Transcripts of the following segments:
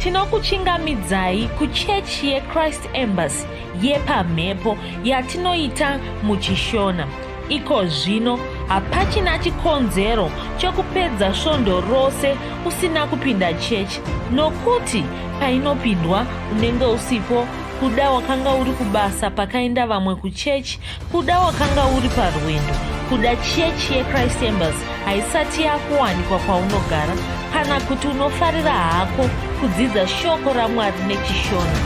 Tinokuchingamidzai kuchechi yeChrist Embassy yepamhepo yatinoita muchiShona. Iko zvino hapachina chikonzero chokupedza svondo rose usina kupinda chechi nokuti painopindwa unenge usipo kuda wakanga uri kubasa pakaenda vamwe kuchechi kuda wakanga uri parwendo kuda chechi yechrist embassy haisati yakuwanikwa kwaunogara kana kuti unofarira hako kudzidza shoko ramwari nechishona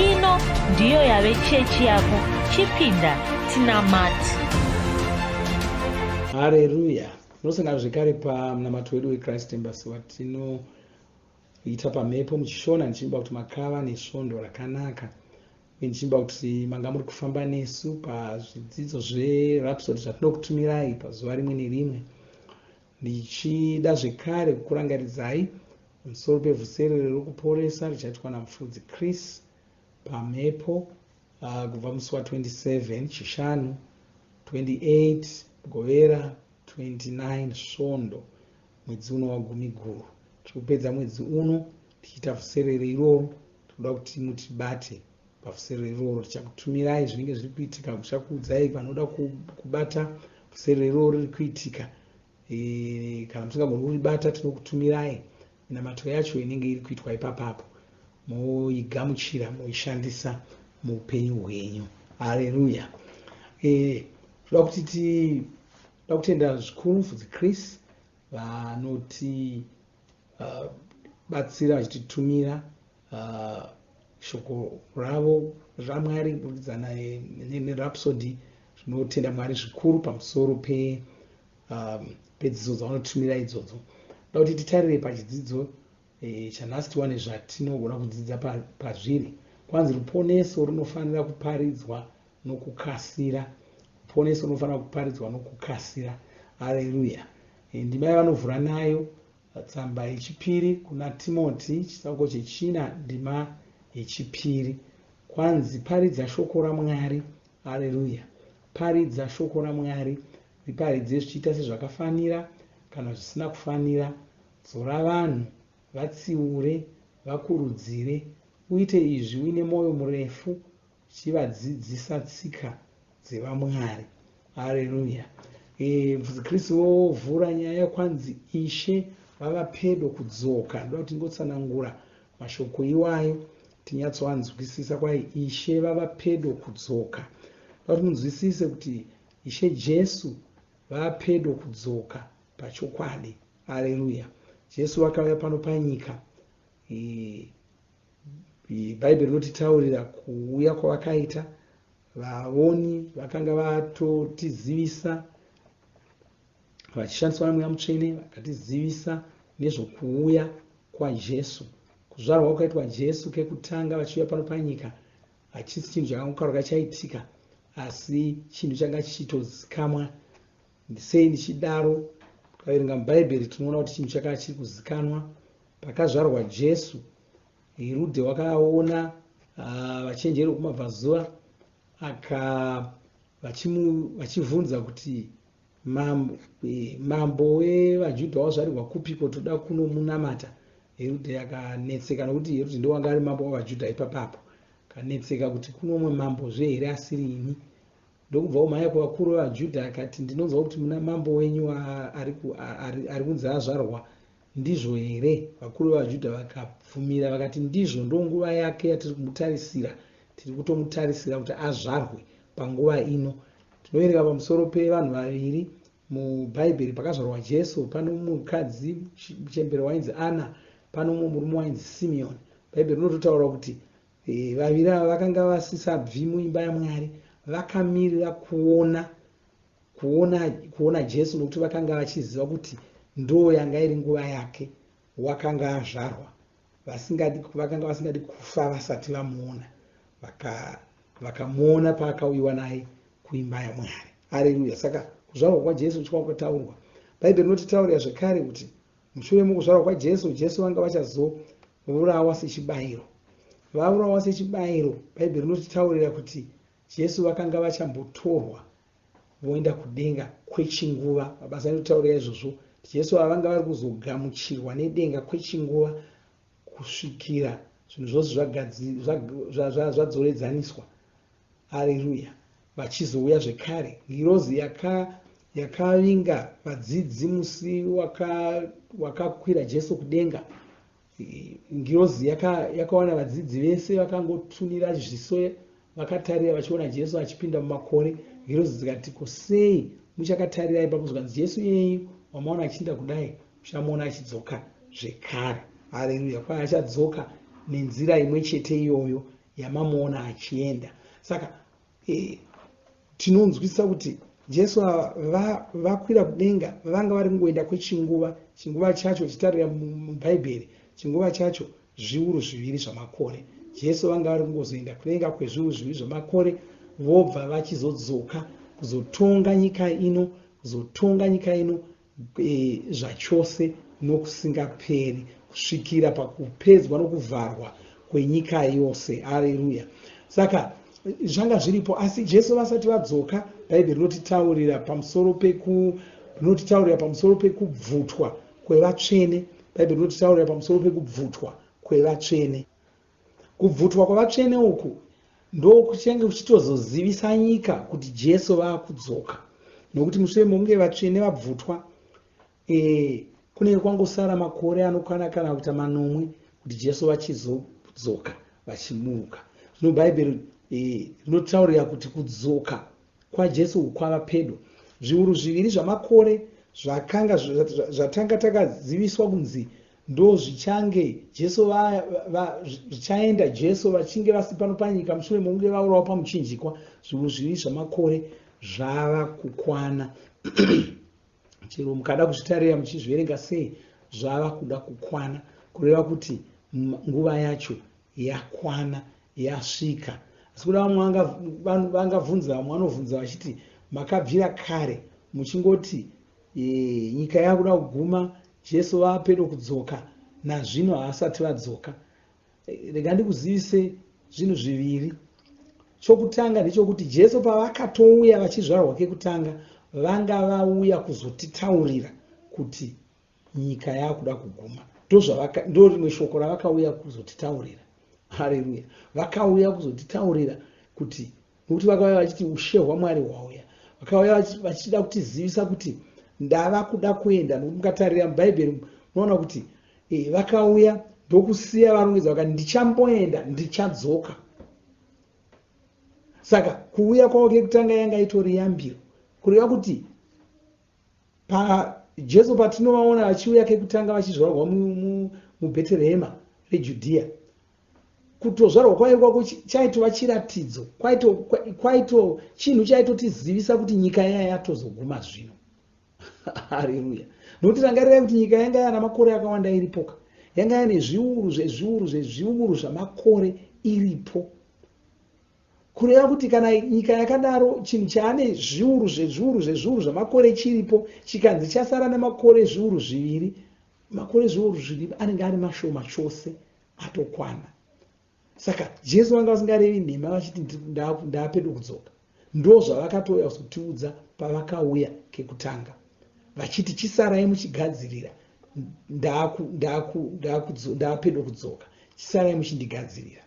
ino ndiyo yave chechi yako chipinda tinamati hareruya tinosangana zvekare pamunamato wedu wechrist embassy watinoita pamhepo muchishona ndichivimba kuti makava nesvondo rakanaka uye ndichivimba kuti manga muri kufamba nesu pazvidzidzo zverhapsody zvatinokutumirai pazuva rimwe nerimwe ndichida zvekare kukurangaridzai pamusoro pevhuserere rokuporesa richaitwa namufudzi chris pamhepo kubva musi wa 27 Chishanu, 28 Mugovera, 29 Svondo mwedzi uno waGumiguru. Tiri kupedza mwedzi uno tichiita vhuserere iroro. Tinoda kuti mutibate pavhuserere iroro. Tichakutumirai zvinenge zviri kuitika, tichakuudzai panoda kubata vhuserere iroro riri kuitika. E, kana musingagoni kuribata tinokutumirai minamato yacho inenge iri kuitwa ipapapo moigamuchira moishandisa muupenyu hwenyu hareruya e, toda kuti tinoda kutenda zvikuru mufudzi chris vanoti uh, batsira vachititumira uh, shoko ravo ramwari kuburikidza nerapsody zvinotenda mwari zvikuru pamusoro pe um, pedzidzo dzavanotumira idzodzo da kuti titarire pachidzidzo e, chanhasi tiwane zvatinogona kudzidza pazviri kwanzi ruponeso runofanira kuparidzwa nokukasira ruponeso runofanira kuparidzwa nokukasira aleluya e, ndima yavanovhura nayo tsamba yechipiri kuna timoti chitsauko chechina ndima yechipiri kwanzi paridza shoko ramwari aleluya paridza shoko ramwari Riparidze zvichiita sezvakafanira kana zvisina kufanira. Dzora vanhu, vatsiure, vakurudzire. Uite izvi uine mwoyo murefu uchivadzidzisa tsika dzevaMwari. Hareruya. E, Mufudzi Chris vovhura nyaya kwanzi Ishe vava pedo kudzoka. Ndoda kuti ndingotsanangura mashoko iwayo tinyatsoanzwisisa kwai Ishe vava pedo kudzoka. Ndoda kuti munzwisise kuti Ishe Jesu vapedo kudzoka pachokwadi. Areruya. Jesu vakauya pano panyika. Bhaibheri rinotitaurira kuuya kwavakaita. Vaoni vakanga vatotizivisa vachishandiswa naMweya Mutsvene vakatizivisa nezvokuuya kwaJesu. Kuzvarwa kwakaitwa Jesu kekutanga vachiuya pano panyika Hachisi chinhu chakangokaruka chaitika, asi chinhu changa chichitozikamwa. Sei ndichidaro? Tikaverenga muBhaibheri tinoona kuti chinhu chakanga chiri kuzikanwa. Pakazvarwa Jesu, Herudhe wakaona vachenjeri vokumabvazuva aka vachivhunza kuti Mambo, eh, mambo wevaJudha wazvarirwa kupiko toda kunomunamata. Herudhe akanetseka nokuti Herudhe ndiwo wanga ari mambo wavaJudha ipapapo. Akanetseka kuti kuno umwe mambozve here asiri ini. Ndokubva omhanya kuvakuru vevaJudha akati ndinonzwa kuti muna mambo wenyu ari kunzi azvarwa ndizvo here? Vakuru vevaJudha vakabvumira vakati ndizvo ndonguva yake yatiri kumutarisira tiri kutomutarisira kuti azvarwe panguva ino. Tinoverenga pamusoro pevanhu vaviri muBhaibheri pakazvarwa Jesu. Pane mukadzi muchembere wainzi Ana, pane umwe murume wainzi Simeoni. Bhaibheri rinototaura kuti e, vaviri ava vakanga vasisabvi muimba yaMwari, vakamirira kuona kuona kuona Jesu nokuti vakanga vachiziva kuti ndo yanga iri nguva yake wakanga azvarwa vasingadi vakanga vasingadi kufa vasati vamuona vaka vakamuona paakauyiwa naye kuimba yamwari areruya saka kuzvarwa kwajesu kwakataurwa bhaibheri rinotitaurira zvekare kuti mushure mokuzvarwa kwajesu jesu vanga vachazourawa sechibayiro vaurawa sechibayiro bhaibheri rinotitaurira kuti jesu vakanga vachambotorwa voenda kudenga kwechinguva mabasa anotaurira izvozvo kuti jesu ava vanga vari kuzogamuchirwa nedenga kwechinguva kusvikira zvinhu zvose zvadzoredzaniswa. Areruya. Vachizouya zvekare. Ngirozi yakavinga vadzidzi musi wakakwira Jesu kudenga. Ngirozi yakawana vadzidzi vese vakangotunira zviso vakatarira vachiona Jesu achipinda mumakore. Ngirozi dzikati, ko sei muchakatarira ipapo? Zvikanzi, Jesu iyeyu wamaona achiinda kudai, muchamuona achidzoka zvekare. Haleluya! Kwai achadzoka nenzira imwe chete iyoyo yamamuona achienda. Saka tinonzwisisa kuti Jesu vakwira kudenga vanga vari kungoenda kwechinguva. Chinguva chacho chitarira muBhaibheri, chinguva chacho zviuru zviviri zvamakore. Jesu vanga vari kungozoenda kudenga kwezviuru zviviri zvamakore, vobva vachizodzoka kuzotonga nyika ino, kuzotonga nyika ino zvachose nokusingaperi, kusvikira pakupedzwa nokuvharwa kwenyika yose. Areruya. Saka zvanga zviripo, asi Jesu vasati vadzoka, Bhaibheri rinotitaurira pamusoro peku rinotitaurira pamusoro pekubvutwa kwevatsvene. Bhaibheri rinotitaurira pamusoro pekubvutwa kwevatsvene. Kubvutwa kwavatsvene uku ndokuchange kuchitozozivisa nyika kuti Jesu vaakudzoka, nokuti mushure mokunge vatsvene vabvutwa, kunenge kwangosara makore anokwana kana kuita manomwe kuti Jesu vachizodzoka vachimuruka. Zvino Bhaibheri rinotaurira kuti kudzoka kwaJesu uku kwava pedo. Zviuru zviviri zvamakore zvakanga zvatanga takaziviswa kunzi ndozvichange Jesu zvichaenda Jesu vachinge vasi pano panyika mushure mokunge vaurawa pamuchinjikwa, zviuru zviviri zvamakore zvava kukwana. Chero mukada kuzvitarira muchizviverenga sei, zvava kuda kukwana, kureva kuti nguva yacho yakwana, yasvika. Asi kuda vamwe vangabvunza, vamwe vanovhunza vachiti makabvira kare muchingoti nyika yakuda kuguma, Jesu vava pedo kudzoka, nazvino havasati vadzoka. Rega ndikuzivise zvinhu zviviri. Chokutanga ndechokuti Jesu pavakatouya vachizvarwa kekutanga, vanga vauya kuzotitaurira kuti nyika yakuda kuguma. Ndo rimwe shoko ravakauya kuzotitaurira. Haleluya. Vakauya kuzotitaurira kuti, nokuti vakauya vachiti ushe hwaMwari hwauya. Vakauya vachida kutizivisa kuti ndava kuda kuenda. Nokuti mukatarira muBhaibheri munoona kuti vakauya ndokusiya varongedza, vakati ndichamboenda, ndichadzoka. Saka kuuya kwavo kekutanga yanga itori yambiro, kureva kuti Jesu patinovaona vachiuya kekutanga vachizvarwa muBheterehema reJudhiya, kutozvarwa kwaive kwako chaitova chiratidzo, kwaito chinhu chaitotizivisa kuti nyika yaya yatozoguma zvino. Hareruya! Nokuti rangarirai kuti nyika yanga yana makore akawanda iripoka, yanga yane zviuru zvezviuru zvezviuru zvamakore iripo. Kureva kuti kana nyika yakadaro, chinhu chaane zviuru zvezviuru zvezviuru zvamakore chiripo, chikanzi chasara nemakore zviuru zviviri, makore zviuru zviviri anenge ari mashoma chose atokwana. Saka Jesu vanga vasingarevi nhema vachiti ndaapedo kudzoka. Ndozvavakatouya kuzotiudza pavakauya kekutanga vachiti chisarai muchigadzirira, ndaapedo kudzoka, chisarai muchindigadzirira.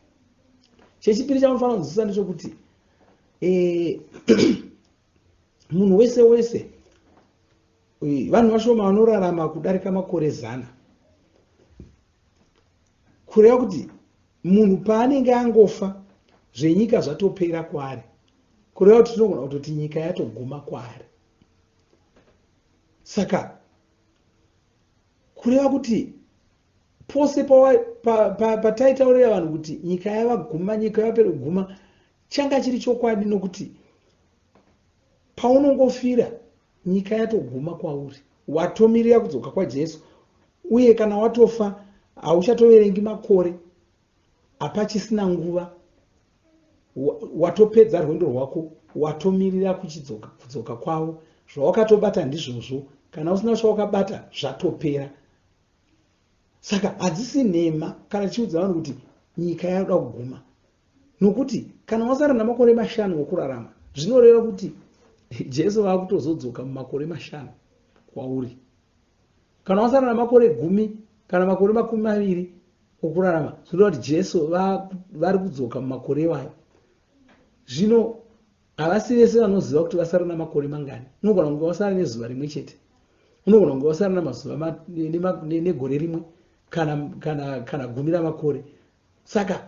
Chechipiri chamunofanira kunzwisisa ndechekuti munhu wese wese, vanhu vashoma vanorarama kudarika makore 100. Kureva kuti munhu paanenge angofa zvenyika zvatopera kwaari. Kureva kuti tinogona kutoti nyika yatoguma kwaari. Saka kureva kuti pose pataitaurira vanhu kuti nyika yavaguma, nyika yavapera kuguma, changa chiri chokwadi, nokuti paunongofira nyika yatoguma kwauri, watomirira kudzoka kwaJesu. Uye kana watofa hauchatoverengi makore, hapachisina nguva, watopedza rwendo rwako, watomirira kudzoka kwavo. Zvawakatobata ndizvozvo, kana usina chawakabata zvatopera. Saka hadzisi nhema kana tichiudza vanhu kuti nyika yakuda kuguma, nokuti kana wasara namakore 5 okurarama, zvinoreva kuti Jesu vaakutozodzoka mumakore 5 kwauri. Kana wasara namakore 10 kana makore 20, okurarama zvinoreva kuti Jesu vari kudzoka mumakore iwayo. Zvino havasi vese vanoziva kuti vasara namakore mangani. Unogona kunge wasara nezuva rimwe chete, unogona kunge wasara namazuva negore rimwe kana, kana, kana gumi ramakore. Saka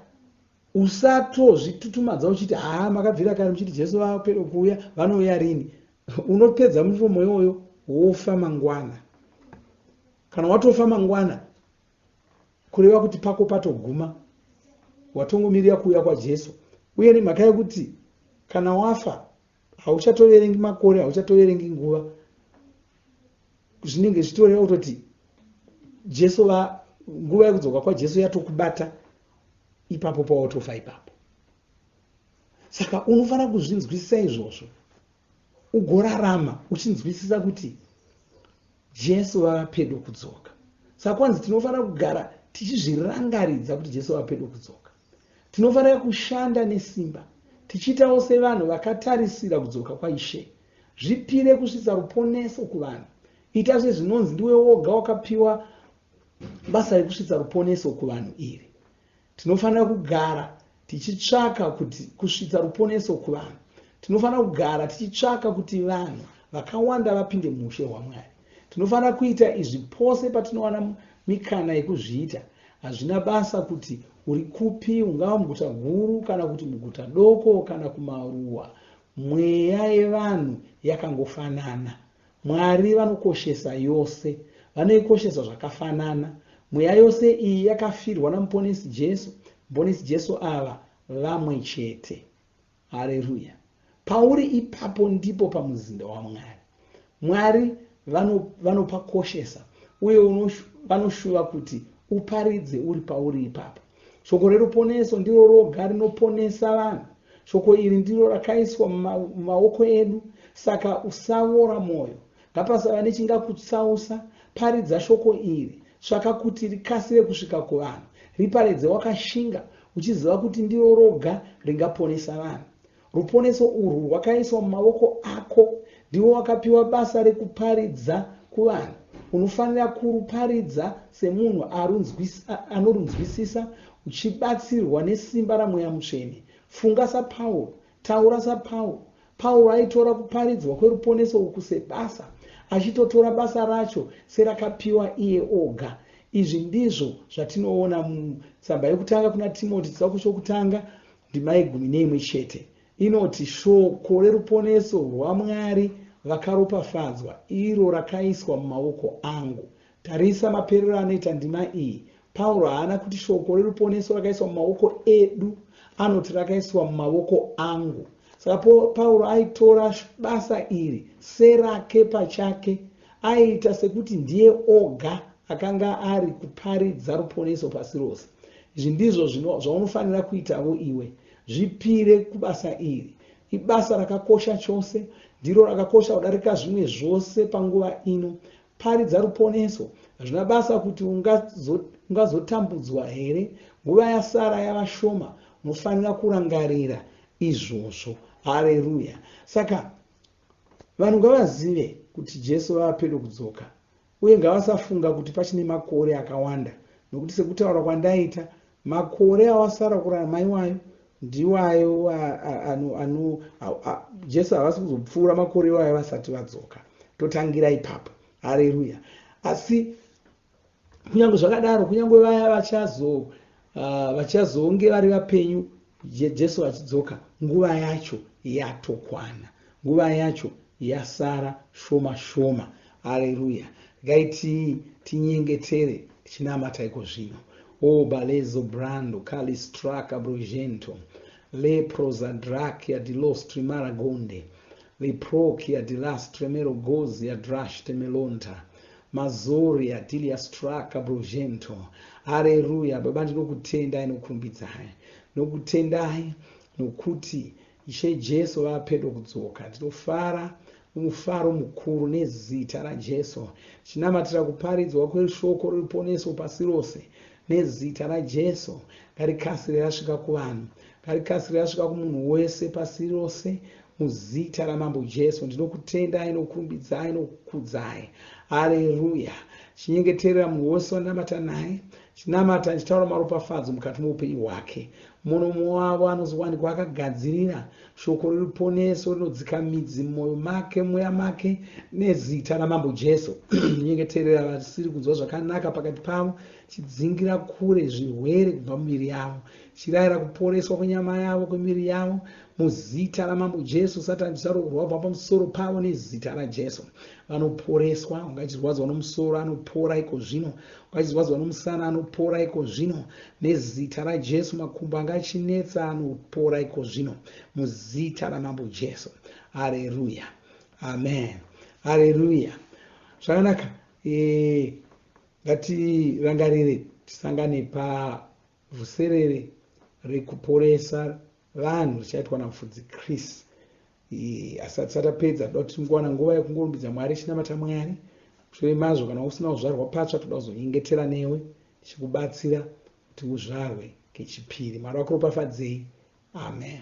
usatozvitutumadza uchiti haa makabvira kare muchiti Jesu vapedo kuuya, vanouya rini? Unopedza muromo iwoyo wofa mangwana. Kana watofa mangwana kureva kuti pako patoguma, watongomirira kuuya kwaJesu. Uye nemhaka yekuti kana wafa hauchatoverengi makore, hauchatoverengi nguva, zvinenge zvichitoreva kutoti Jesu va nguva yekudzoka kwaJesu yatokubata ipapo pawatofa ipapo. Saka unofanira kuzvinzwisisa izvozvo, ugorarama uchinzwisisa kuti Jesu vava pedo kudzoka. Saka kwanzi tinofanira kugara tichizvirangaridza kuti Jesu vava pedo kudzoka. Tinofanira kushanda nesimba tichiitawo sevanhu vakatarisira kudzoka kwaIshe. Zvipire kusvitsa ruponeso kuvanhu. Ita sezvinonzi ndiwe woga wakapiwa basa rekusvitsa ruponeso kuvanhu iri. Tinofanira kugara tichitsvaka kuti kusvitsa ruponeso kuvanhu. Tinofanira kugara tichitsvaka kuti vanhu vakawanda vapinde muushe hwaMwari. Tinofanira kuita izvi pose patinowana mikana yekuzviita. Hazvina basa kuti uri kupi, ungava muguta guru kana kuti muguta doko kana kumaruwa, mweya yevanhu yakangofanana. Mwari vanokoshesa yose. Vanoikoshesa zvakafanana. Mweya yose iyi yakafirwa naMuponesi Jesu. Muponesi Jesu ava vamwe chete. Hareruya. Pauri ipapo ndipo pamuzinda waMwari. Mwari vanopakoshesa uye vanoshuva kuti uparidze uri pauri ipapo. Shoko reruponeso ndiro roga rinoponesa vanhu. Shoko iri ndiro rakaiswa mumaoko edu, saka usavora mwoyo. Ngapasava nechingakutsausa. Paridza shoko iri. Tsvaka kuti rikasire kusvika kuvanhu. Riparidze wakashinga, uchiziva kuti ndiro roga ringaponesa vanhu. Ruponeso urwu rwakaiswa mumavoko ako. Ndiwe wakapiwa basa rekuparidza kuvanhu. Unofanira kuruparidza semunhu anorunzwisisa, uchibatsirwa nesimba raMweya Mutsvene. Funga saPauro. Taura saPauro. Pauro aitora kuparidzwa kweruponeso uku sebasa, achitotora basa racho serakapiwa iye oga. Izvi ndizvo zvatinoona mutsamba yekutanga kuna Timoti chitsauko chokutanga ndima yegumi neimwe chete. Inoti, Shoko reruponeso rwaMwari vakaropafadzwa, iro rakaiswa mumaoko angu. Tarisa maperero anoita ndima iyi. Pauro haana kuti shoko reruponeso rakaiswa mumaoko edu, anoti rakaiswa mumavoko angu. Saka Pauro aitora basa iri serake pachake. Aiita sekuti ndiye oga akanga ari kuparidza ruponeso pasi rose. Izvi ndizvo zvaunofanira kuitavo iwe. Zvipire kubasa iri. Ibasa rakakosha chose. Ndiro rakakosha kudarika zvimwe zvose panguva ino. Paridza ruponeso. Hazvina basa kuti ungazotambudzwa here. Nguva yasara yava shoma. Unofanira kurangarira izvozvo. Hareruya. Saka vanhu ngavazive kuti Jesu vava pedo kudzoka. Uye ngavasafunga kuti pachine makore akawanda. Nokuti sekutaura kwandaita, makore awasara kurarama iwayo ndiwayo ano Jesu havasi kuzopfuura makore iwayo vasati vadzoka. Totangira ipapo. Hareruya. Asi kunyange zvakadaro, kunyange vaya vachazonge vari vapenyu Jesu vachidzoka, nguva yacho yatokwana. Nguva yacho yasara shoma shoma. Hareruya. Regai tinyengetere tichinamata iko zvino. O balezo brando kalistraka brugento leprozadrakia dilostri maragonde leprokia dilastre merogozia drashte melonta mazoria diliastraka brugento. Hareruya. Baba, ndinokutendai nokurumbidzai. Nokutendai nokuti Ishe Jesu vava pedo kudzoka. Ndinofara mumufaro mukuru nezita raJesu. Tichinamatira kuparidzwa kweshoko reruponeso pasi rose nezita raJesu. Ngarikasire rasvika kuvanhu. Ngarikasire rasvika kumunhu wese pasi rose muzita raMambo Jesu. Ndinokutendai nokurumbidzai nokukudzai. Hareruya. Chinyengeterera munhu wose wandinamata naye. Chinamata ndichitaura maropafadzo mukati meupenyu hwake. Mumwe nomumwe wavo anozowanikwa akagadzirira shoko reruponeso rinodzika midzi mumwoyo make, mumweya make, nezita raMambo Jesu. Nyengeterera vasiri kunzwa zvakanaka pakati pavo, chidzingira kure zvirwere kubva mumiviri yavo, chirayira kuporeswa kwenyama yavo, kwemiviri yavo, muzita raMambo Jesu. Satani tisaroorwa kubva pamusoro pavo nezita raJesu. Vanoporeswa. Ungachirwadzwa nomusoro, anopora iko zvino. Ungachirwadzwa nomusana, anopora iko zvino nezita raJesu. Makumbo anga achinetsa, anopora iko zvino muzita raMambo Jesu. Hareruya, amen, hareruya. Zvakanaka. Ngatirangarire tisangane pavhuserere rekuporesa vanhu richaitwa namufudzi Chris. Asi hatisati tapedza, toda kuti tingowana nguva yekungorumbidza Mwari, chinamata Mwari. Mushure mazvo, kana usina kuzvarwa patsva, toda kuzonyengetera newe tichikubatsira kuti uzvarwe kechipiri. Mwari vakuropafadzei. Amen.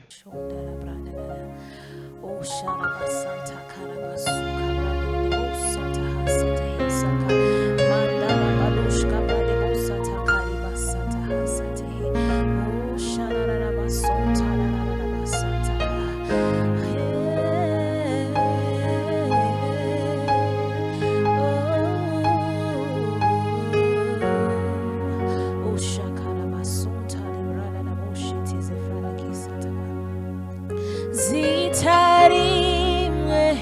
Zita rimwe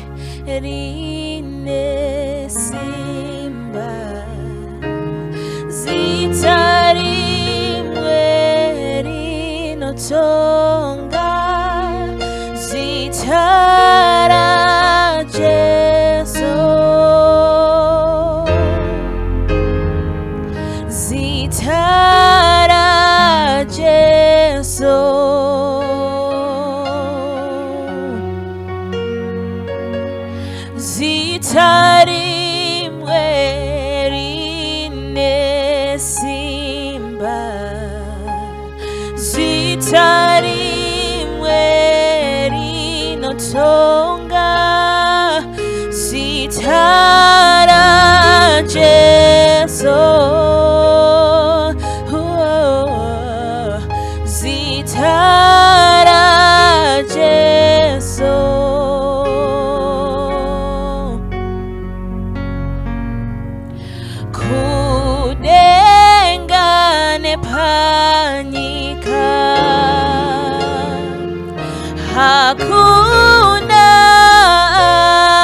rine simba, zita rimwe rinotonga, zita raJesu, zita raJesu, zita rimwe rine simba, zita rimwe rinotonga, zita raJesu, oh, zita raJesu. Kudenga nepanyika hakuna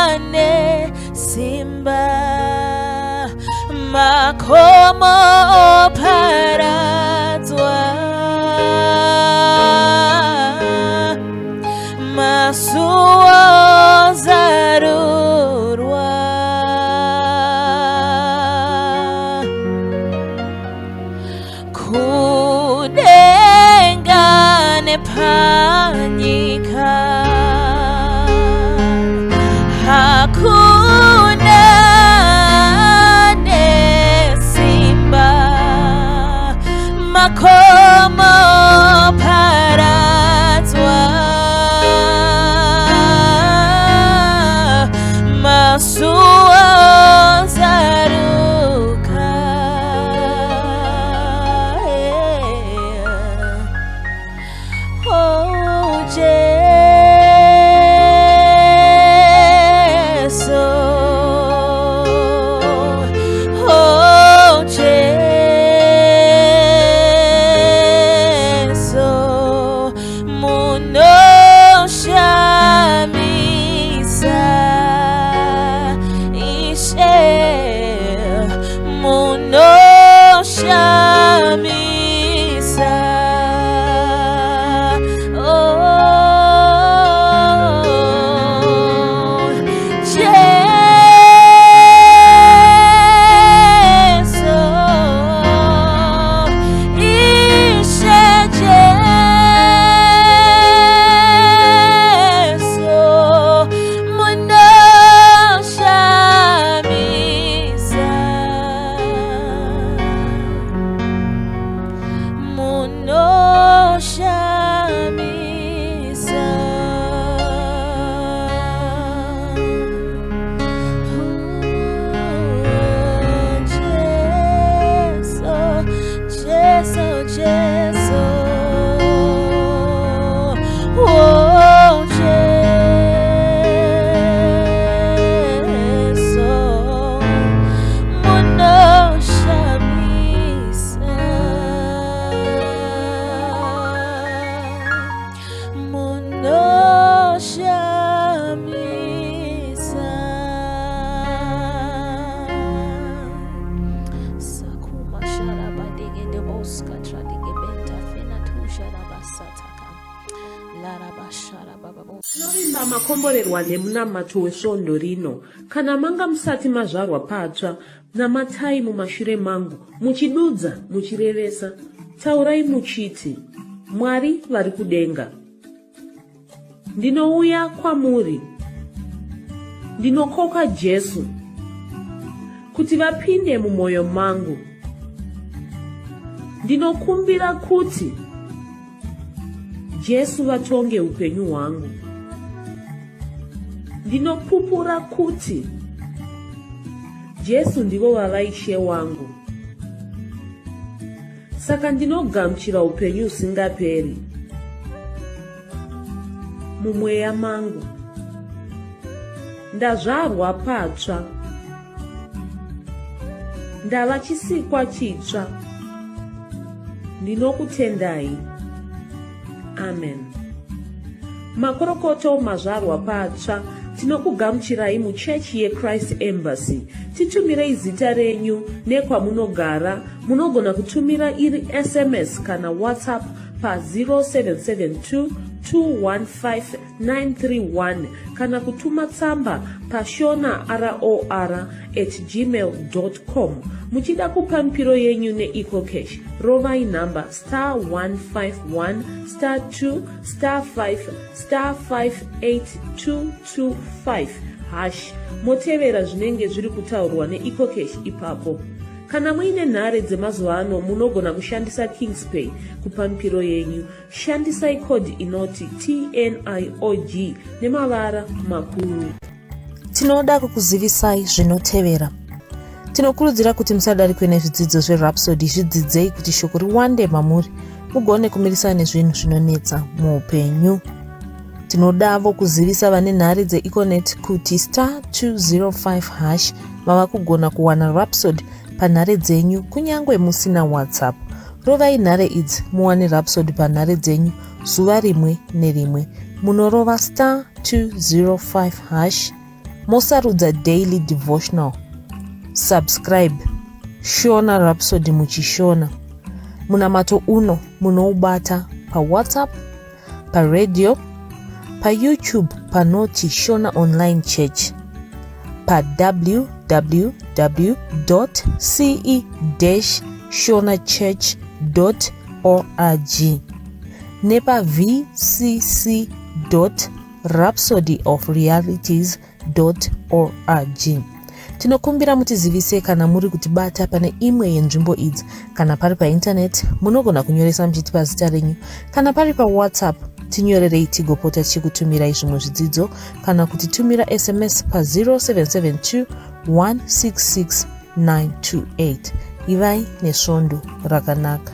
ane simba, makomo oparadzwa, masuo ozarurwa. Kudenga nepanyika hakuna ane simba, makomo oparadzwa, masuo ozaruka. Oh, Jesu, oh, Jesu. Oh, Jesu. Munoshamisa. Munoshamisa. Sakuma sharabadegede boska tradigebenta fena tusharabasataka. Larabasharabababo. Tinovimba makomborerwa nemunamato wesvondo rino. Kana manga musati mazvarwa patsva, namatai mumashure mangu, muchidudza, muchirevesa. Taurai muchiti, Mwari vari kudenga. Ndinouya kwamuri. Ndinokoka Jesu kuti vapinde mumwoyo mangu. Ndinokumbira kuti Jesu vatonge upenyu hwangu. Ndinopupura kuti Jesu ndivo vava Ishe wangu. Saka ndinogamuchira upenyu husingaperi mumweya mangu. Ndazvarwa patsva. Ndava chisikwa chitsva. Ndinokutendai. Amen. Makorokoto mazvarwa patsva. Tinokugamuchirai muchechi yeChrist Embassy. Titumirei zita renyu nekwamunogara. Munogona kutumira iri SMS kana WhatsApp pa 0772 215 931 kana kutuma tsamba pashona ror at gmail com. Muchida kupa mipiro yenyu neEcoCash, rovai nhamba star 151 star 2 star 5 star 58225 hash motevera zvinenge zviri kutaurwa neEcoCash ipapo. Kana muine nhare dzemazuva ano munogona kushandisa Kingspay kupa mipiro yenyu. Shandisai code inoti TNIOG nemavara makuru. Tinoda kukuzivisai zvinotevera. Tinokurudzira kuti musadarikwe nezvidzidzo zveRhapsody, zvidzidzei kuti shoko riwande mamuri mugone kumirisana nezvinhu zvinonetsa muupenyu. Tinodavo kuzivisa vane nhare dzeEconet kuti star 205 hash mava kugona kuwana Rhapsody panhare dzenyu kunyange musina WhatsApp. Rovai nhare idzi muwane Rhapsody panhare dzenyu zuva rimwe nerimwe. Munorova star 205 hash mosarudza daily devotional. Subscribe Shona Rhapsody muchishona. Munamato uno munoubata paWhatsApp, paradio, paYouTube panoti Shona Online Church, pa www.ce-shonachurch.org nepa vcc.rhapsodyofrealities.org. Tinokumbira mutizivise kana muri kutibata pane imwe yenzvimbo idzi. Kana pari paintaneti, munogona kunyoresa muchitipa zita renyu. Kana pari paWhatsApp, tinyorerei tigopota tichikutumirai zvimwe zvidzidzo kana kutitumira SMS pa 0772 166 928. Ivai nesvondo rakanaka.